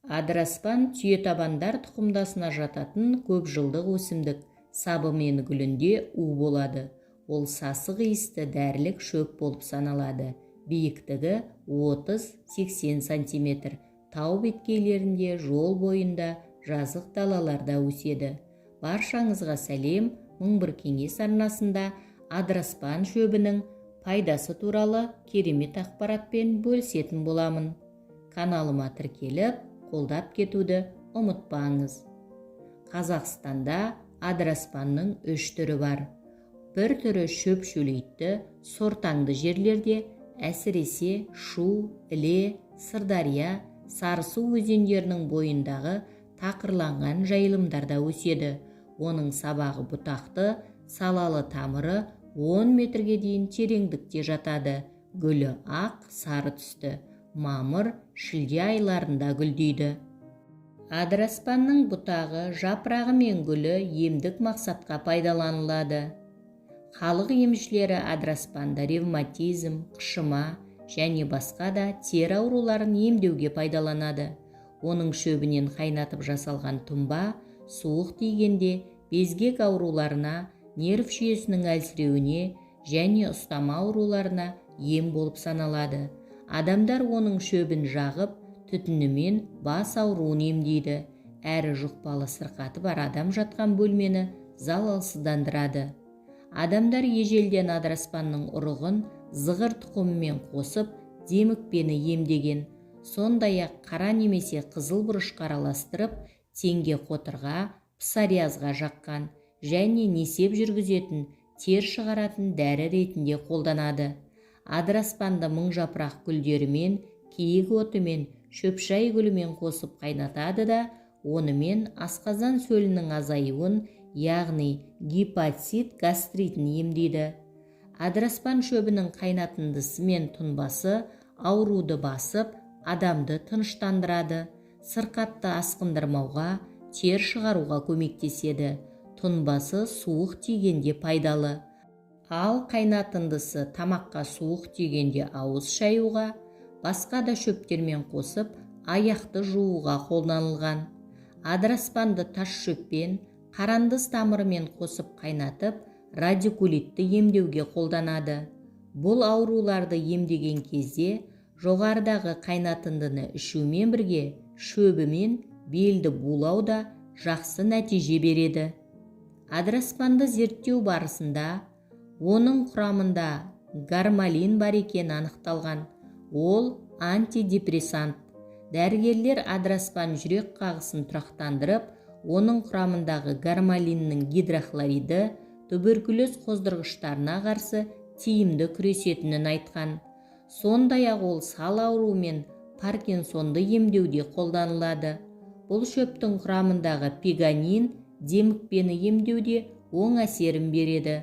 Адыраспан түйетабандар тұқымдасына жататын көпжылдық өсімдік. Сабы мен гүлінде у болады. Ол сасық иісті дәрілік шөп болып саналады. Биіктігі 30-80 сантиметр. Тау беткейлерінде, жол бойында, жазық далаларда өседі. Баршаңызға сәлем! 1001 кеңес арнасында адыраспан шөбінің пайдасы туралы керемет ақпаратпен бөлісетін боламын. Каналыма тіркеліп, қолдап кетуді ұмытпаңыз. Қазақстанда адыраспанның үш түрі бар. Бір түрі шөп шөлейтті, сортаңды жерлерде, әсіресе Шу, Іле, Сырдария, Сарысу өзендерінің бойындағы тақырланған жайылымдарда өседі. Оның сабағы бұтақты, салалы, тамыры 10 метрге дейін тереңдікте жатады. Гүлі ақ сары түсті, мамыр, шілде айларында гүлдейді. Адыраспанның бұтағы, жапырағы мен гүлі емдік мақсатқа пайдаланылады. Халық емшілері адыраспанды ревматизм, қышыма және басқа да тері ауруларын емдеуге пайдаланады. Оның шөбінен қайнатып жасалған тұнба суық тигенде, безгек ауруларына, нерв жүйесінің әлсіреуіне және ұстама ауруларына ем болып саналады. Адамдар оның шөбін жағып, түтінімен бас ауруын емдейді, әрі жұқпалы сырқаты бар адам жатқан бөлмені залалсыздандырады. Адамдар ежелден адыраспанның ұрығын зығыр тұқымымен қосып, демікпені емдеген. Сондай-ақ қара немесе қызыл бұрышқа араластырып, теңге қотырға, псориазға жаққан және несеп жүргізетін, тер шығаратын дәрі ретінде қолданады. Адыраспанды мыңжапырақ гүлдерімен, киік отымен, шөпшай гүлімен қосып қайнатады да, онымен асқазан сөлінің азаюын, яғни гепатит, гастритін емдейді. Адыраспан шөбінің қайнатындысы мен тұнбасы ауруды басып, адамды тыныштандырады, сырқатты асқындырмауға, тер шығаруға көмектеседі. Тұнбасы суық тигенде пайдалы, ал қайнатындысы тамаққа суық тигенде ауыз шаюға, басқа да шөптермен қосып, аяқты жууға қолданылған. Адыраспанды тас шөппен, қарандыз тамырымен қосып қайнатып, радикулитті емдеуге қолданады. Бұл ауруларды емдеген кезде жоғарыдағы қайнатындыны ішумен бірге шөбімен белді булау да жақсы нәтиже береді. Адыраспанды зерттеу барысында оның құрамында гармалин бар екені анықталған. Ол антидепрессант. Дәрігерлер адыраспан жүрек қағысын тұрақтандырып, оның құрамындағы гармалиннің гидрохлориді туберкулез қоздырғыштарына қарсы тиімді күресетінін айтқан. Сондай-ақ ол сал ауруы мен Паркинсонды емдеуде қолданылады. Бұл шөптің құрамындағы пеганин демікпені емдеуде оң әсерін береді.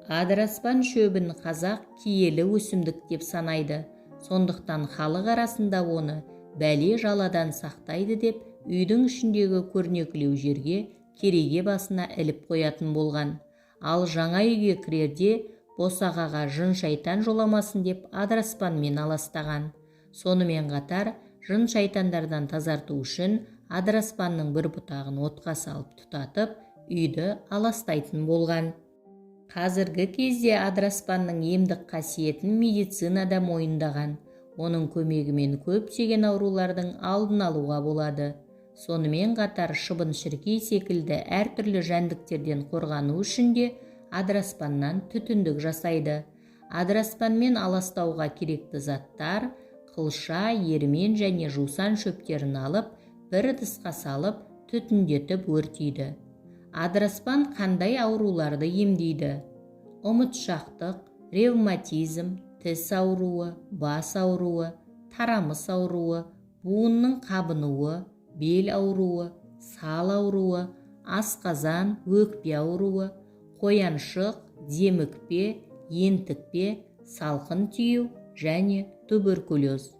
Адыраспан шөбін қазақ киелі өсімдік деп санайды. Сондықтан халық арасында оны бәле жаладан сақтайды деп, үйдің ішіндегі көрнекілеу жерге, кереге басына іліп қоятын болған. Ал жаңа үйге кірерде босағаға жын-шайтан жоламасын деп, адыраспанмен аластаған. Сонымен қатар жын-шайтандардан тазарту үшін адыраспанның бір бұтағын отқа салып тұтатып, үйді аластайтын болған. Қазіргі кезде адыраспанның емдік қасиетін медицинада мойындаған. Оның көмегімен көптеген аурулардың алдын алуға болады. Сонымен қатар шыбын-шіркей секілді әртүрлі жәндіктерден қорғану үшін де адыраспаннан түтіндік жасайды. Адыраспанмен аластауға керекті заттар: қылша, ермен және жусан шөптерін алып, бір ыдысқа салып, түтіндетіп өртейді. Адыраспан қандай ауруларды емдейді? Ұмытшақтық, ревматизм, тіс ауруы, бас ауруы, тарамыс ауруы, буынның қабынуы, бел ауруы, сал ауруы, асқазан, өкпе ауруы, қояншық, демікпе, ентікпе, салқын тию және туберкулез.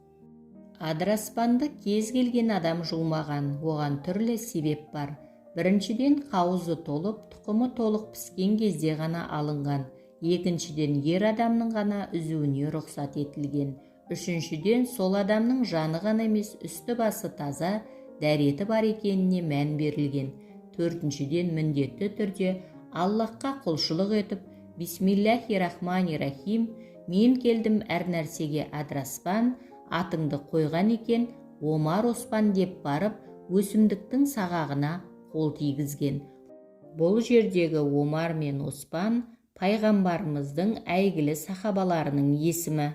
Адыраспанды кез келген адам жұлмаған. Оған түрлі себеп бар. Біріншіден, қауызы толып, тұқымы толық піскен кезде ғана алынған. Екіншіден, ер адамның ғана үзуіне рұқсат етілген. Үшіншіден, сол адамның жаны ғана емес, үсті-басы таза, дәреті бар екеніне мән берілген. Төртіншіден, міндетті түрде Аллаһқа құлшылық етіп, «Бисмиллахи рахмани рахим, мен келдім әр нәрсеге адыраспан, атыңды қойған екен Омар, Оспан» деп барып, өсімдіктің сағағына қол тигізген. Бұл жердегі Омар мен Оспан – пайғамбарымыздың әйгілі сахабаларының есімі.